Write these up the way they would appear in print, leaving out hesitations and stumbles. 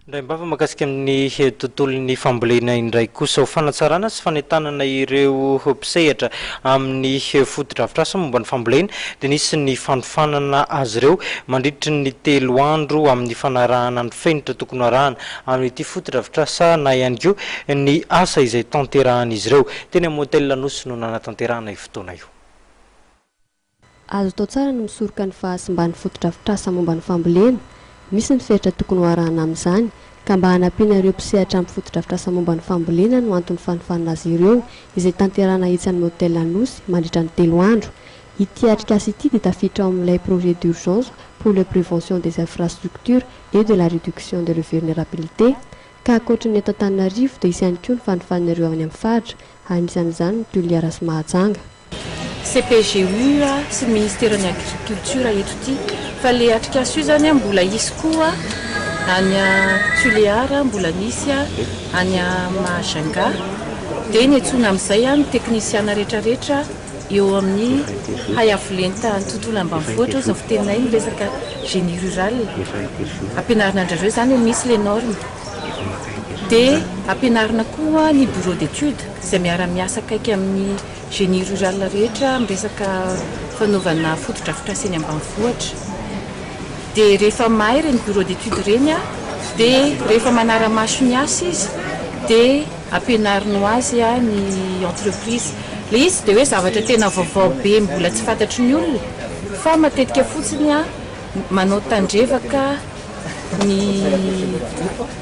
Indraim-bava mahakasika ny tontolon'ny fambolena indray kosa. Ho fanatsarana sy fanentanana ireo mpisehatra amin'ny fotodrafitrasa momba ny fambolena dia nisy ny fanofanana azy ireo mandritry ny 3 andro amin'ny fanarahana ny fenitra tokony ho arahana amin'ity fotodrafitrasa na ihany koa ny asa izay tanterahan'izy ireo. Teny amin'ny Hotel Anosy no nanatanterahana io fotoana io. Azo atao tsara ny misoroka ny fahasimban'ny fotodrafitrasa momba ny fambolena. Misy ny fetra tokony ho arahana amin'izany, ka mba hanampiana ireo mpisehatra amin'ny fotodrafitrasa momba ny fambolena no anton'ny fanofanana azy ireo, izay tanterahana etsy amin'ny Hotel Anosy mandritra ny 3 andro. Ity atrikasa ity dia tafiditra ao amin'ilay Projet d'urgence pour la prévention des infrastructures et de la réduction de leur vulnérabilité, ka ankoatry ny eto Antananarivo dia hisy ihany koa ny fanofanana ireo avy any amin'ny faritra, anisan'izany ny Toliara sy Mahajanga. CPGU sy ny ministeran'ny agriculture eto ity fa le atrikasa io zany mbola hisy koa any Tulear, mbola nisy any Mahajanga, dia niantsoana amin'izay ny teknisiana rehetrarehetra eo amin'ny hay avo lenta ny tontolo ambanivohitra, hoy izao fiteninay ny resaka génie rural, ampianarina an-dry zareo izany hoe misy les normes, dia ampianarina koa ny bureau d'étude izay miara-miasa akaiky amin'ny Génie rural rehetra amin'ny resaka fanaovana fotodrafitrasa eny ambanivohitra. Dia rehefa mahay ireny bureau d'étude ireny dia rehefa manara-maso ny asa izy dia ampianariny ho azy ny entreprise. Ilay izy tsy dia hoe zavatra tena vaovao be mbola tsy fantatry ny olona fa matetika fotsiny manao tandrevaka ny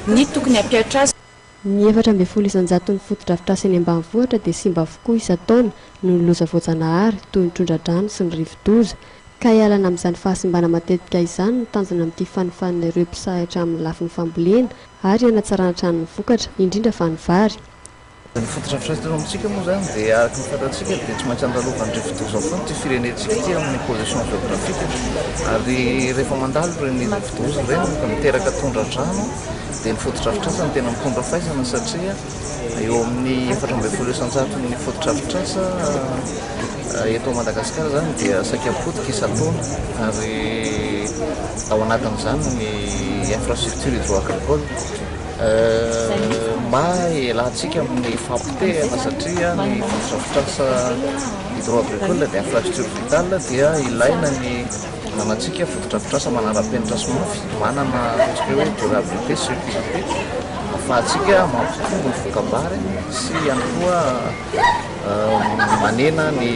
ny tokony hampihatra azy. Ny 14 isan-jaton'ny fotodrafitrasa eny ambanivohitra dia simba avokoa isan-taona noho ny loza voajanahary toy ny tondra-drano sy ny rivo-doza. Ka hialana amin'izany fahasimbana matetika izany no tanjona amin'ity fanofanana ireo mpisahatra amin'ny lafiny fambolena ary hanatsarana hatrany ny vokatra, indrindra fa ny vary. Ny fotodrafitrasa eto amintsika moa izany dia araka ny fantatsika dia tsy maintsy andalovan'ny rivodoza foana ity firenentsika ity amin'ny position géographique ary rehefa mandalo ireny rivodoza ireny ka miteraka tondra-drano dia ny fotodrafitrasa no tena mitondra faisana satria eo amin'ny 14 isan-jaton'ny fotodrafitrasa eto Madagasikara izany dia saika potika isan-taona ary ao anatin'izany ny infrastructure hydro-agricole. Mba hialantsika amin'ny fampotehana satria ny fotodrafitrasa hydro-agricole dia infrastructure vitale dia ilaina ny ananantsika fotodrafitrasa manara-penitra sy mafy, manana ataontsika hoe durabilité, sécurité ahafahantsika mampitombo ny voka-bary sy ihany koa manena ny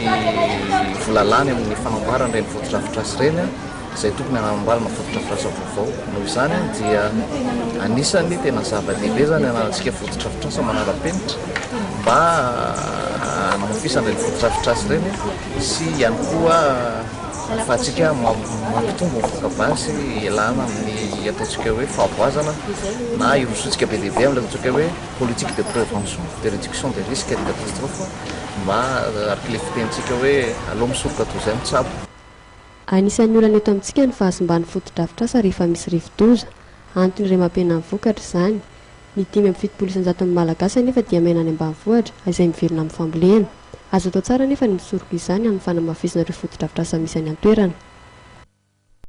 vola lany amin'ny fanamboarana ireny fotodrafitrasa ireny. izay tokony hanamboarana fotodrafitrasa vaovao. Noho izany dia anisan'ny tena zava-dehibe izany hananantsika fotodrafitrasa manara-penitra mba hanamafisana ireny fotodrafitrasa ireny sy ihany koa ahafahantsika mampitombo ny voka-bary sy hialana amin'ny ataontsika hoe fahavoazana na hirosoantsika be dia be amin'ilay ataontsika hoe politique de prévention de réduction des risques de catastrophe mba araka ilay fitenintsika hoe aleo misoroka toy izay mitsabo. Anisan'ny olana eto amintsika ny fahasimban'ny fotodrafitrasa rehefa misy rivodoza. Antony iray mampihena ny vokatra izany. Ny 75 isan-jaton'ny Malagasy anefa dia miaina any ambanivohitra izay mivelona amin'ny fambolena. Azo atao tsara anefa ny misoroka izany amin'ny fanamafisana ireo fotodrafitrasa misy any an-toerana.